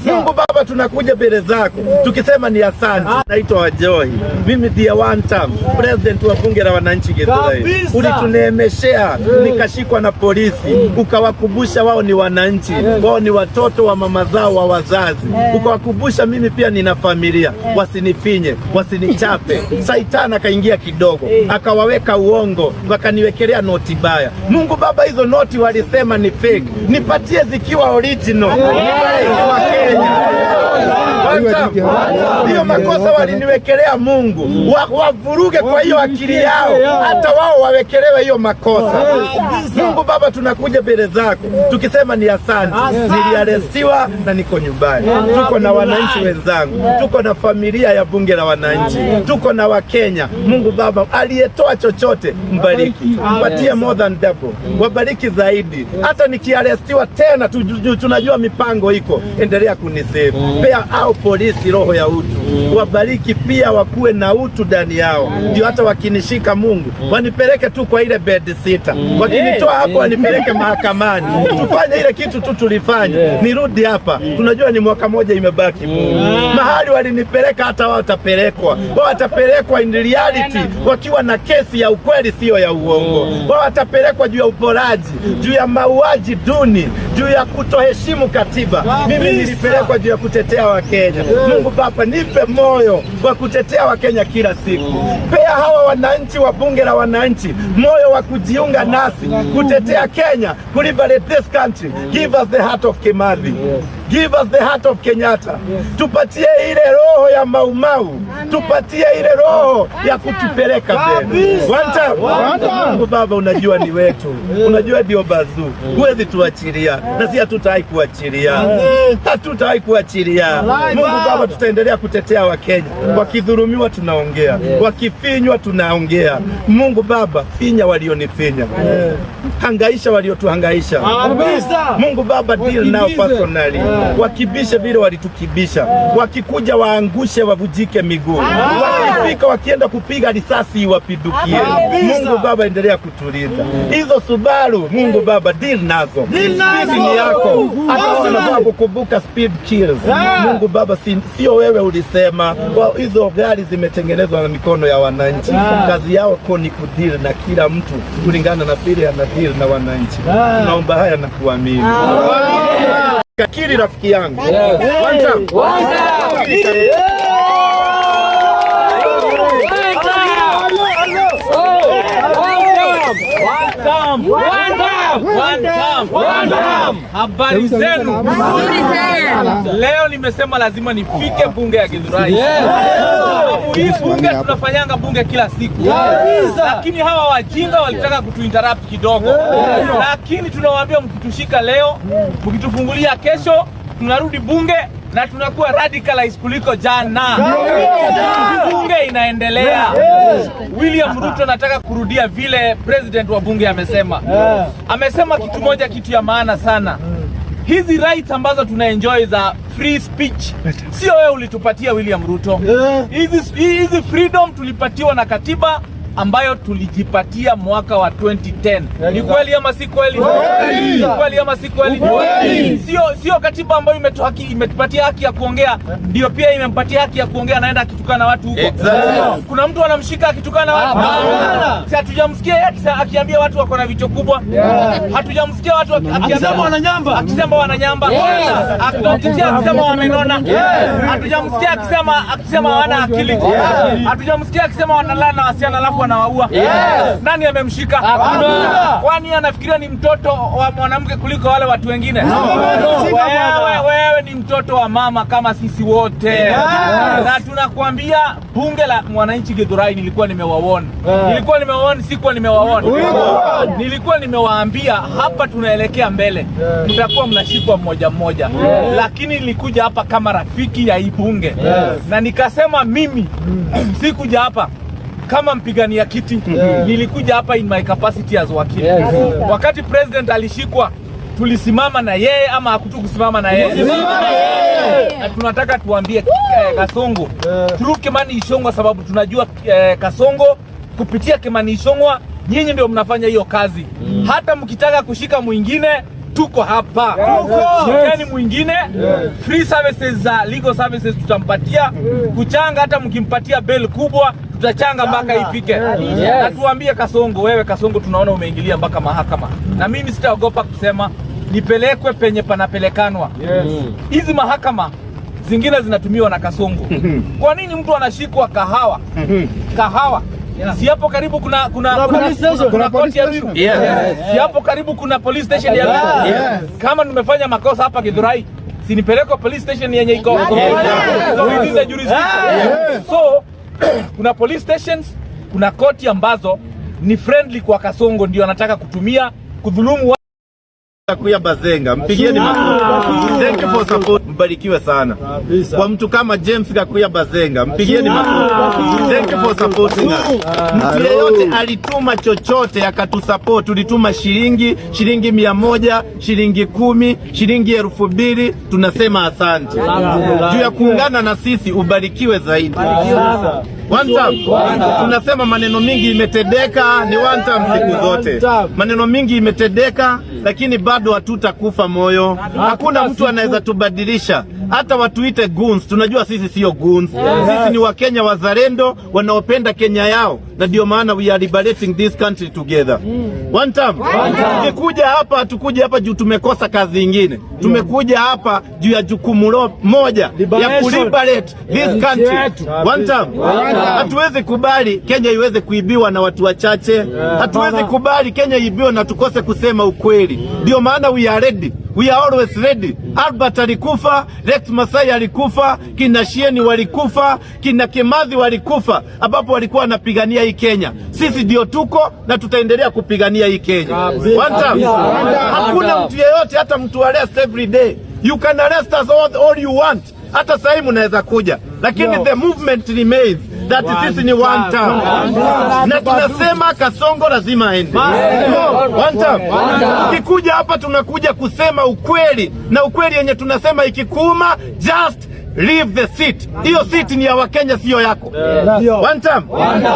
Mungu Baba, tunakuja mbele zako tukisema ni asante. Naitwa Wajohi, mimi ndiye one term president wa bunge la wananchi Githurai. Ulituneemeshea nikashikwa na polisi, ukawakumbusha wao ni wananchi, wao ni watoto wa mama zao wa wazazi, ukawakumbusha mimi pia nina familia, wasinifinye, wasinichape. Saitani akaingia kidogo, akawaweka uongo, wakaniwekelea noti baya. Mungu Baba, hizo noti walisema ni fake, nipatie zikiwa original, nipeleke wa Kenya. Hiyo makosa waliniwekelea Mungu, wavuruge kwa hiyo akili yao, hata wao wawekelewe hiyo makosa. Mungu Baba, tunakuja mbele zako tukisema ni asante. Niliarestiwa na niko nyumbani, tuko na wananchi wenzangu, tuko na familia ya bunge la wananchi, tuko na Wakenya. Mungu Baba, aliyetoa chochote mbariki, mpatie more than double, wabariki zaidi. Hata nikiarestiwa tena, tunajua mipango iko, endelea kunisave. Pea au polisi roho ya utu, wabariki pia, wakuwe na utu ndani yao, ndio hata wakinishika Mungu wanipeleke tu kwa ile bedsitter, wakinitoa hapo wanipeleke mahakamani, tufanye ile kitu tu tulifanya, nirudi hapa. Tunajua ni mwaka moja imebaki Mungu. Mahali walinipeleka hata wao watapelekwa, wao watapelekwa in reality wakiwa na kesi ya ukweli, siyo ya uongo. Wao watapelekwa juu ya uporaji, juu ya mauaji duni, juu ya kutoheshimu katiba. Mimi nilipelekwa juu ya kutetea Wakenya. Mungu Baba, nipe moyo wa kutetea Wakenya kila siku. Pea hawa wananchi wa bunge la wananchi moyo wa kujiunga nasi kutetea Kenya, kuliberate this country. Give us the heart of Kimathi. Give us the heart of Kenyatta. Tupatie ile roho ya Maumau, tupatie ile roho ya kutupeleka mbele. One time. Mungu Baba, unajua ni wetu, unajua ndio bazuu, huwezi tuachilia, na si hatutawahi kuachilia, hatutawahi kuachilia. Mungu Baba, tutaendelea kutetea Wakenya. Wakidhulumiwa tunaongea, wakifinywa tunaongea. Mungu Baba, finya walionifinya, hangaisha waliotuhangaisha. Mungu Baba, deal nao personally, wakibishe vile walitukibisha, wakikuja waangushe, wavujike miguu, wakifika wakienda kupiga risasi iwapindukie. Mungu Baba, endelea kutulinda hizo Subaru. Mungu Baba, deal nazo, speed ni yako, hata wanafaa kukumbuka speed kills. Mungu Baba, sio wewe ulisema hizo gari zimetengenezwa na mikono ya wananchi. Kazi yao ko ni kudeal na kila mtu kulingana na vile ana deal na wananchi. Tunaomba haya na kuamini. Kakiri rafiki yangu. One time. Kiri. One time. One time. Habari zenu? Leo nimesema lazima nifike bunge ya Githurai. Sababu hii bunge tunafanyanga bunge kila siku, lakini hawa wajinga walitaka kutuinterrupt kidogo, lakini tunawaambia mkitushika leo, mkitufungulia kesho, tunarudi bunge na tunakuwa radicalized kuliko jana. Bunge inaendelea. William Ruto nataka kurudia vile president wa bunge amesema. Amesema kitu moja, kitu ya maana sana. Hizi rights ambazo tuna enjoy za free speech sio wewe ulitupatia, William Ruto. Hizi freedom tulipatiwa na katiba ambayo tulijipatia mwaka wa 2010. Ni kweli ama si kweli? Ni kweli ama si kweli? Sio katiba ambayo imetupatia haki ya kuongea ndio pia imempatia haki ya kuongea, anaenda akitukana watu huko. Kuna mtu anamshika akitukana watu? Si hatujamsikia yeye akiambia watu wako na vichwa kubwa. Hatujamsikia watu Akisema wananyamba. Akisema wananyamba. Hatujamsikia akisema wamenona. Hatujamsikia akisema hawana akili. Hatujamsikia akisema wanalala na wasichana alafu wanawaua. Nani amemshika? Kwani anafikiria ni mtoto wa mwanamke kuliko wale watu wengine? Wewe ni mtoto wa mama kama sisi wote. Na tunakuambia bunge la mwananchi Githurai nilikuwa nimewaona. Nilikuwa nimewaona, sikuwa nimewaona. Nilikuwa nimewaambia hapa tunaelekea mbele. Mtakuwa mnashikwa mmoja mmoja. Lakini nilikuja hapa kama rafiki ya hii bunge. Na nikasema mimi sikuja hapa kama mpigania kiti. Nilikuja hapa in my capacity as wakili. Wakati president alishikwa, tulisimama na yeye ama hakutukusimama na yeye? Na tunataka tuambie Kasongo through Kimani Ichung'wah, sababu tunajua Kasongo kupitia Kimani Ichung'wah, nyinyi ndio mnafanya hiyo kazi. Hata mkitaka kushika mwingine Tuko hapa. Shikeni mwingine. Free services za legal services tutampatia. Kuchanga, hata mkimpatia bail kubwa, tutachanga mpaka ifike. Na tuambie Kasongo, wewe Kasongo, tunaona umeingilia mpaka mahakama, na mimi sitaogopa kusema nipelekwe penye panapelekanwa. Hizi mahakama zingine zinatumiwa na Kasongo. Kwa nini mtu anashikwa Kahawa? Kahawa. Si hapo karibu kuna koti ya Ruiru? Yes. Si hapo karibu kuna police station ya Ruiru? Yes. Kama nimefanya makosa hapa Githurai, si nipelekwe police station yenye iko within the jurisdiction? So kuna police stations, kuna koti ambazo ni friendly kwa Kasongo, ndio anataka kutumia kudhulumu. Kuya Bazenga, mpigieni makofi. Thank you for support. Mbarikiwe sana. Kwa mtu kama James Gakuya Bazenga, mpigieni makofi. Thank you for supporting us. Mtu yeyote alituma chochote akatusupport, tulituma shilingi 100, shilingi 10, shilingi 2000, tunasema asante. Juu ya kuungana na sisi, ubarikiwe zaidi. One time. Tunasema maneno mingi imetendeka, ni one time siku zote. Maneno mingi imetendeka, lakini bado hatutakufa moyo. Hakuna mtu anaweza tubadilisha. Hata watuite goons, tunajua sisi sio goons. Sisi ni Wakenya wazalendo wanaopenda Kenya yao, na ndio maana we are liberating this country together. One time. Tukikuja hapa, hatukuja hapa juu tumekosa kazi ingine. Tumekuja hapa juu ya jukumu moja ya kuliberate this country. One time. Hatuwezi kubali Kenya iweze kuibiwa na watu wachache. Hatuwezi kubali Kenya iibiwe na tukose kusema ukweli. Ndio maana we are ready. We are always ready. Albert alikufa, Rex Masai alikufa, kina Shieni walikufa, kina Kimathi walikufa, ambapo walikuwa wanapigania hii Kenya. Sisi ndio tuko na tutaendelea kupigania hii Kenya. One time. Hakuna mtu yeyote, hata mtu arrest every day. You can arrest us all you want. Hata sahii mnaweza kuja, lakini the movement remains that sisi ni one time, na tunasema Kasongo lazima aende. No, one time. Tukikuja hapa tunakuja kusema ukweli, na ukweli yenye tunasema ikikuuma, just leave the seat. Hiyo seat ni ya Wakenya, siyo yako. One time.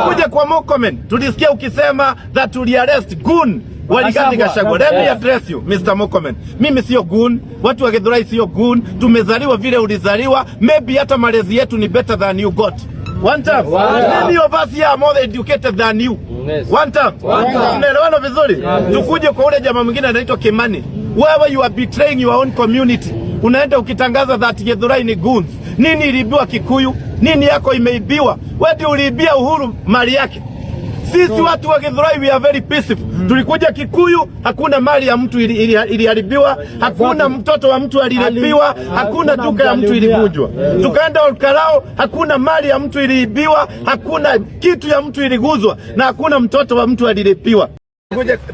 Kuja kwa Murkomen, tulisikia ukisema that tuliarrest goon wa Rigathi Gachagua. Let me address you, Mr. Murkomen. Mimi sio goon, watu wa Githurai sio goon. Tumezaliwa vile ulizaliwa, maybe hata malezi yetu ni better than you got. One time. Many of us here are more educated than you. One time. Tunaelewana vizuri? Tukuje kwa ule jamaa mwingine anaitwa Kimani. Wewe, you are betraying your own community. Unaenda ukitangaza that Githurai ni goons. Nini iliibiwa Kikuyu? Nini yako imeibiwa? Wewe ndio uliibia Uhuru mali yake. Sisi watu wa Githurai, we are very peaceful. Tulikuja Kikuyu, hakuna mali ya mtu iliharibiwa, hakuna mtoto wa mtu alilipiwa, hakuna duka ya mtu ilivunjwa. Tukaenda Olkalou, hakuna mali ya mtu iliibiwa, hakuna kitu ya mtu iliguzwa na hakuna mtoto wa mtu alilipiwa.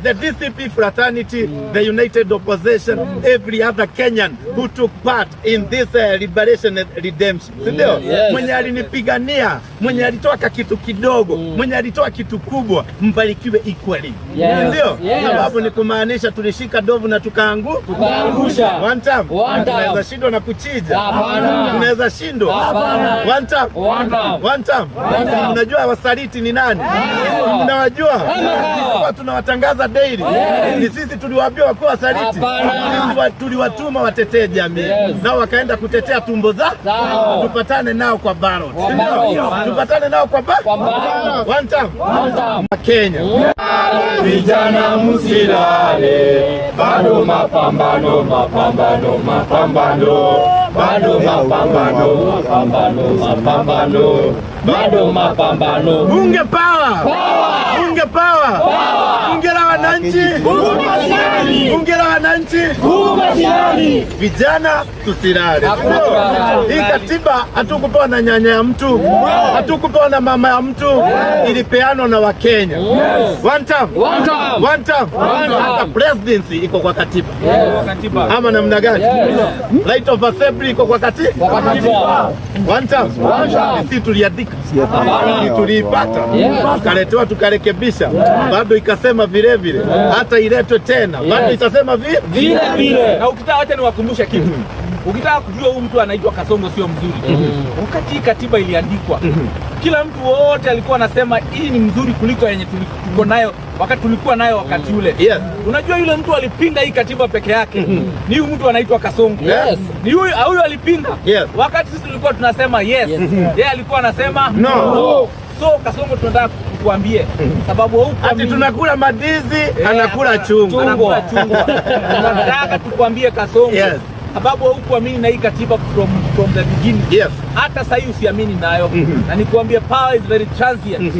The DCP fraternity, the United Opposition, every other Kenyan who took part in this liberation and redemption. Si ndio? Yes. Mwenye alinipigania, mwenye alitoa kitu kidogo, mwenye alitoa kitu kubwa, mbarikiwe equally. Yes. Si ndio? Yes. Sababu ni kumaanisha tulishika ndovu na tukaangu Tukaangusha. One time. One time. Tunaweza shindwa na kuchinja. Hapana. Tunaweza shindwa. Hapana. One time. One time. One time. One time. Mnajua wasaliti ni nani? Mnawajua? kawa. Tunawatangaza daily. Ni sisi tuliwaambia wakuwa wasaliti? Hapana. Sisi tuliwatuma watetee jamii. Nao wakaenda kutetea tumbo za. Zao. Tupatane nao kwa ballot. Kwa Si ndio? ballot. Tupatane nao kwa ballot. Kwa ballot. One time. One time. Kenya. Vijana msilale, bado mapambano, mapambano, mapambano, bado mapambano, mapambano, mapambano, bado mapambano. Bunge power! Bunge power! Bunge la wananchi! Bunge la wananchi! Vijana tusilale. Hii katiba hatukupewa na nyanya ya mtu, hatukupewa na mama ya mtu, ilipeanwa na Wakenya. One time. One time. One time. One time. Hata presidency iko kwa katiba. Katiba. Ama namna gani? Right of assembly iko kwa katiba. Kwa katiba. One time. One time. Sisi tuliandika, sisi tuliipata, tukaletewa, tukarekebisha, bado ikasema vile vile, hata iletwe tena bado itasema vile Vile vile. Na ukitaka, acha niwakumbushe kitu. Ukitaka kujua huyu mtu anaitwa Kasongo sio mzuri, wakati hii katiba iliandikwa, Kila mtu wote alikuwa anasema hii ni mzuri kuliko yenye tuko nayo wakati tulikuwa nayo wakati ule. Unajua yule mtu alipinga hii katiba peke yake ni huyu mtu anaitwa Kasongo. Ni huyu huyu alipinga. Wakati sisi tulikuwa tunasema yes, yeye alikuwa anasema No. So Kasongo, tunataka kukuambie sababu Ati haukuamini. tunakula mandizi, anakula chungwa. Anakula chungwa. Tunataka tukwambie Kasongo, sababu haukuamini na hii katiba from the beginning. Hata sasa hii usiamini nayo. Na nikwambie, power is very transient.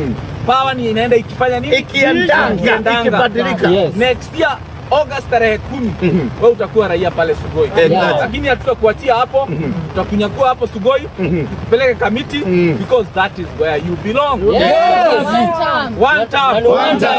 Power ni inaenda ikifanya nini? Ikiendanga, Ikiendanga. ikibadilika. Next year August tarehe 10 wewe utakuwa raia pale Sugoi. Lakini hatutakuachia hapo, tutakunyakua hapo Sugoi, tukupeleke Kamiti because that is where you belong. One term. One term.